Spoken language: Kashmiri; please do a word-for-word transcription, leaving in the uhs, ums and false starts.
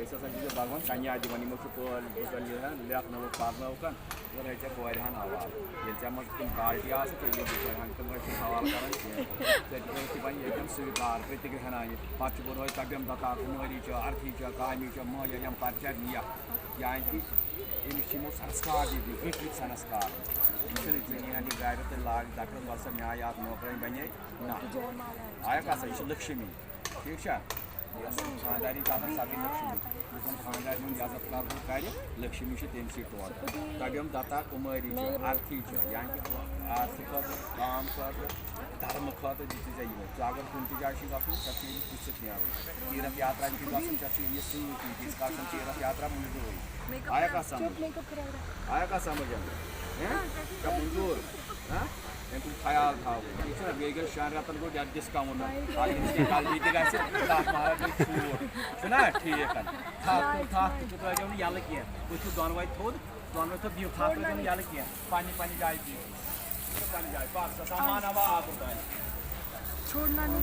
أسۍ ہسا چھِ ژےٚ بھگوان کَنیا دِوان، یِمو چھُ کورِ بُزَن یہِ ہن لیکھنٲومٕژ، پَرنٲوکھ ہن، اور ہے ژےٚ کورِ ہن حوالہٕ۔ ییٚلہِ ژےٚ منٛز تِم کالٹی آسہٕ، تیٚلہِ یِم بُزَن ہن تِم ٲسۍ نہٕ حوالہٕ کران کینٛہہ۔ ژےٚ تہِ ٲسۍ تہِ وۄنۍ ییٚتٮ۪ن سُویٖکار، پرٛتِگرٛہنا یہِ۔ پَتہٕ چھِ بُرہٲے تَبیَم دَتا، کُمٲری چھِ، اَرتھی چھِ، کامی چھِ، مٲلۍ یِم پَتہٕ چھِ نِیَکھ۔ یعنی کہِ أمِس چھِ یِمو سنسکار دِتمٕتۍ، رٕتۍ رٕتۍ سنسکار۔ یہِ چھُنہٕ ژےٚ یِہَن یہِ گرِ تہٕ لاگ دَکرٕ وَلسا مےٚ آیہِ اَتھ نوکرٲنۍ بَنے۔ نہ۔ آیَکھ ہسا، یہِ چھِ لٔکشمی۔ ٹھیٖک چھا؟ یۄس خانٛدارِنۍ چھِ آسان، سۄ گٔے لٔکشمی۔ یُس زَن خانٛدارِنۍ ہُنٛد عزت کَرُن کَرِ، لٔکشمی چھِ تٔمۍ سٕے ٹوٹھ۔ تَبیَم دَتا کُمٲری چھِ، اَرتھی چھِ، یعنی کہِ اَرتھٕ خٲطرٕ، کٲم خٲطرٕ، دھرمہٕ خٲطرٕ دِژٕے ژےٚ یِمو۔ ژٕ اگر کُنہِ تہِ جایہِ چھُے گژھُن، ژےٚ چھُے أمِس پِرٛژھِتھ نیرُن۔ تیٖرتھ یاترا چھُے گژھُن، ژےٚ چھُے یہِ سۭتۍ، ییٖتِس کالَس چھُنہٕ تیٖرتھ یاترا مُنڈٕ ڈوٗرۍ۔ آیا کَتھ سَمٕجھ؟ آیا کَتھ سَمٕجھ؟ ہہ؟ ژےٚ مُنڈوٗر؟ ہہ؟ أمۍ سُنٛد خیال تھاوُن۔ ٹھیٖک چھُنہ؟ بیٚیہِ گژھِ شٮ۪ن رٮ۪تَن گوٚو ڈٮ۪تھ ڈِسکاوُنٛٹ۔ اَتھ ییٚمِس کینٛہہ غلطی تہِ گژھِ، تَتھ مارَکھ گٔے ژوٗر۔ چھُنہ؟ ٹھیٖک۔ تھَپھ تہٕ تھَپھ تہِ ترٛٲیزیو نہٕ یَلہٕ کینٛہہ۔ تُہۍ چھِو دۄنوَے تھوٚد، دۄنوَے تھوٚد، دِیِو تھَپھ ترٛٲیزیو نہٕ یَلہٕ کینٛہہ۔ پنٛنہِ پنٛنہِ جایہِ بِہِو۔ پنٛنہِ جایہِ۔ بَس، سَمان آوا آبُر تانۍ۔ छोड़ना नहीं